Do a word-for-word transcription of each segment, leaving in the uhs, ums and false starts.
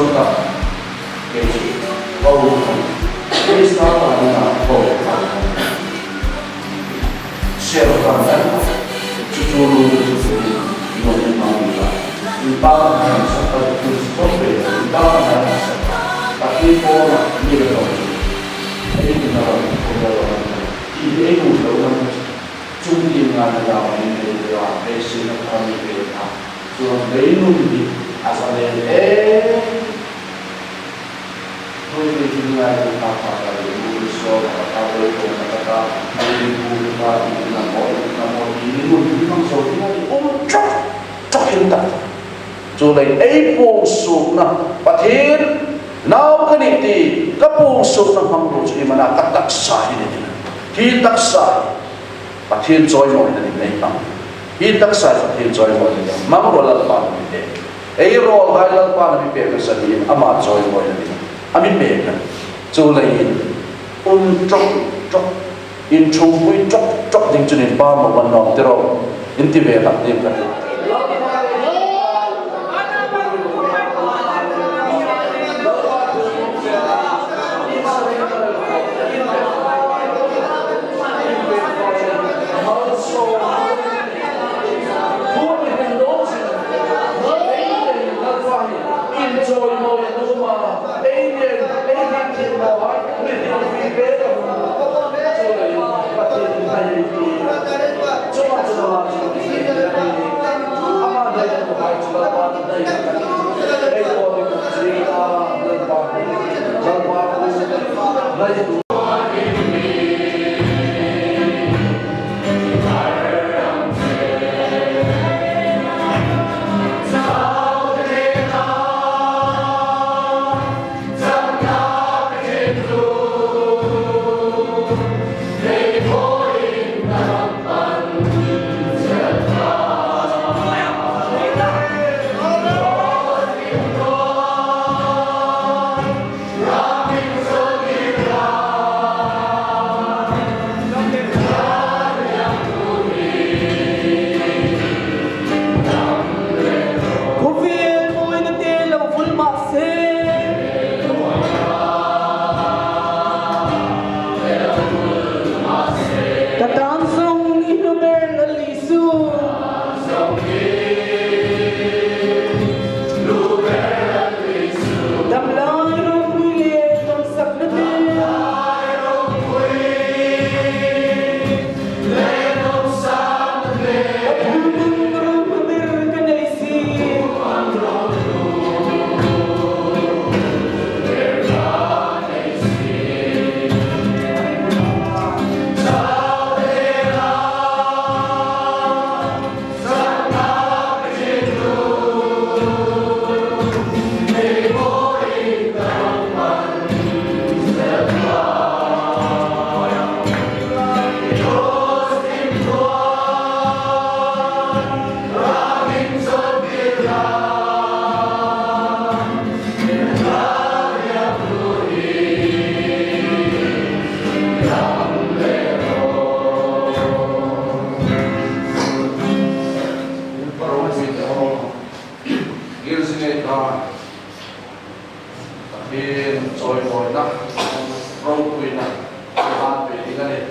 Ka, kei chu, ko, Krista ta dingin ko, sel ka na, chu chu lu chu chu, no ni ma ni la. In pa ka na sa ka chu stop pe, in pa ka na sa. Ka ki ko na ni le ko. Ei ni na ko ko. Ei ni lo na. Chung tienga na dam ni le la, ei sina ka mi pe ta. Chuong leiin nun hi a za lem e. Hoi hoi hi ngai ta ta ta ta, lu so ta ta, hoi hoi ta ta ta, hoi hoi ta ta, i na mo, i na mo, i ni nun hi mang so, i na ni um chok chok hin ta. Chuleiin ei puong suokna, Pathien nau ka nih ti, ka puong suokna hmang ro chu i mana ka taksa hi ni ti. Hi taksa hi Pathien chawimawina ding nei hmang. Hi taksa Pathien chawimawina ding hmang ro Lalpan a mi pek. Ei rawlhai Lalpan a mi pek nasa dingin ama chawimawina ding a mi pek a. Chuleiin um chok chok, in ṭhungpui chok chok ding chun in pa mo ban nawm ti ro. In ti ve hlak ding ka ti. Pathien chawimawina, ropuina, han pe ding a nih.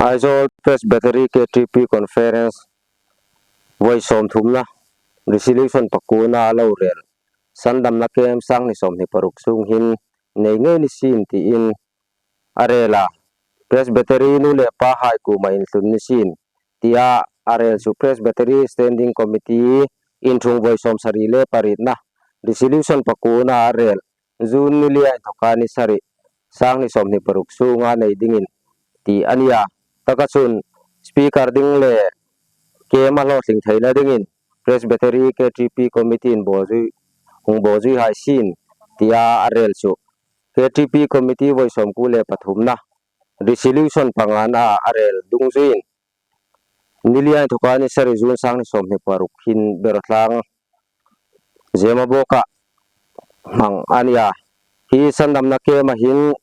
Aizawl Presbytery K T P Conference voi sawmthumna resolution pakuona a lo rel, sandamna camp sang hni sawmhni paruk sung hin nei ngei ni sien tiin a rel a, Presbytery nu le pahai kuoma inhlun ni sien tia a rel chu Presbytery Standing Committee inthung voi sawmsari le parietna resolution pakuona a rel, June ni li a inthoka ni sari, sang hni sawmhni paruk sunga nei dingin ti a nia. Taka chun speaker ding le camp a hlawtling theina dingin Presbytery K T P Committee-in bawzui, hung bawzui hai sien tia a rel chu K T P Committee voi sawmkuo le pathumna resolution pangana a rel dungzuiin ni li a inthoka ni sari, June sang hni sawmhni paruk hin Berotlang Zemabawka hmang a nia. Hi sandamna camp-a hin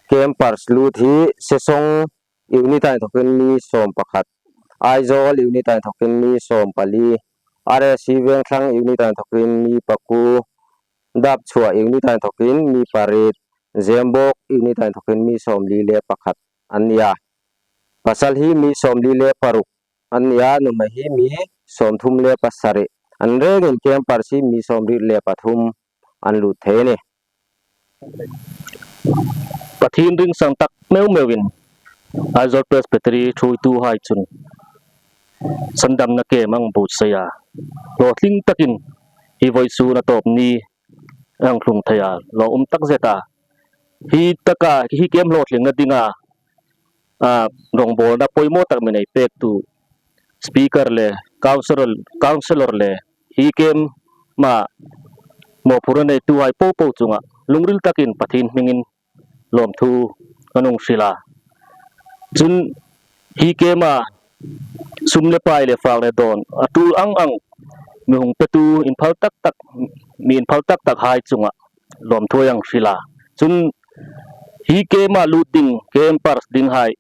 campers lut hi Sesong unit-a inthokin mi sawmpakhat, Aizawl unit-a inthokin mi sawmpali, R A C Vengthlang unit-a inthokin mi pakuo, Dapchhuah unit-a inthokin mi pariet, Zembawk unit-a inthokin mi sawmli le pakhat an nia. Pasal hi mi sawmli le paruk an nia, nuhmei hi mi sawmthum le pasari. An rengin campers hi mi sawmriet le pathum an lut thei a nih. Pathien ringsang tak meu meuin Aizawl Presbytery thuoituhai chun sandamna camp an buotsai a, hlawtling takin hi voisun a tawp ni an tlung thei a, lawmum takzet a. Hi taka hi camp hlawtlingna dinga, a, rawngbawlna poimaw tak mi nei pektu speaker le councillor, councillor le hi camp-a mawphurna neituhai popo chunga lungril takin Pathien hmingin lawmthu kan hung hril a. Chun hi camp-a sum le pai le fak le dawn a tul ang ang mi hung petu inphal tak tak, mi inphal tak tak hai chunga lawmthu ei hang hril a. Chun hi camp-a lut ding, campers dinghai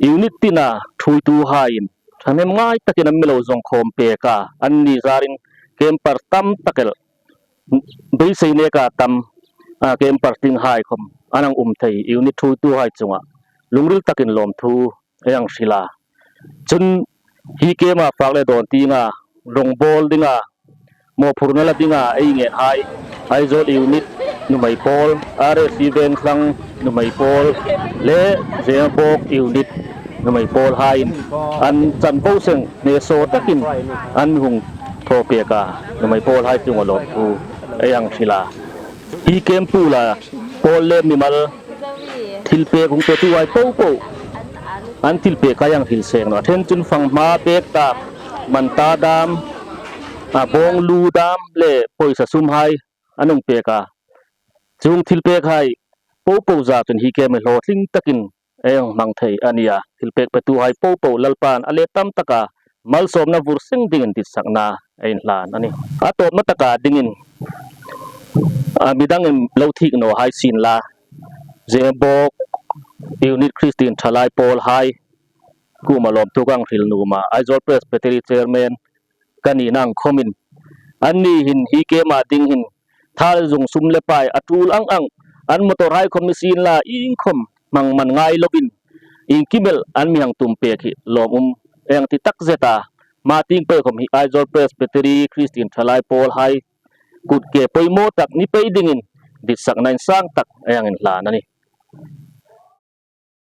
unit tina thuoituhaiin thahnem ngai takin an mi lo zawng khawm pek a, anni zarin campers tam tak el beisei neka tam, a, campers dinghai khawm an hang um thei unit thuoituhai chunga lungril takin lawmthu ei hang hril a. Chun hi camp-a fak le dawn tienga rawngbawl dinga, mawphurna la dinga ei ngenhai Aizawl unit nuhmei pawl, R A C Vengthlang nuhmei pawl le Zembawk unit nuhmei pawlhaiin an chan bo seng hnesaw takin an mi hung thaw pek a, nuhmei pawlhai chunga lawmthu ei hang hril a. Hi camp-a pawl le mimal thilpek hung petuhai popo an thilpek ei hang hril seng nawh. A ṭhen chun fanghma pek dam, manta dam, a, bawng lu dam le pawisa sumhai an hung pek a. Chuong thilpekhai popo zat chun hi camp hi hlawtling takin ei hang hmang thei a nia. Thilpek petuhai popo Lalpan a let tam taka malsawmna vur seng dingin ditsakna ei inhlan a nih. A tawpna taka dingin, a, midangin lo thik naw hai sien la, Zembawk unit Kristien Ṭhalai pawlhai kuoma lawmthu ka hang hril nuom a, Aizawl Presbytery Chairman ka nina ang khawmin, anni hin hi camp-a ding hin thal zung sum le pai a tul ang ang, an motor hai khawm ni sien la, iengkhawm hmang man ngai lovin, iengkim el an mi hang tum pek hi lawmum ei hang ti takzet a. Hma tieng pei khawm hi Aizawl Presbytery Kristien Ṭhalai pawlhai kut ke poimaw tak ni pei dingin ditsakna insang tak ei hang inhlan a nih.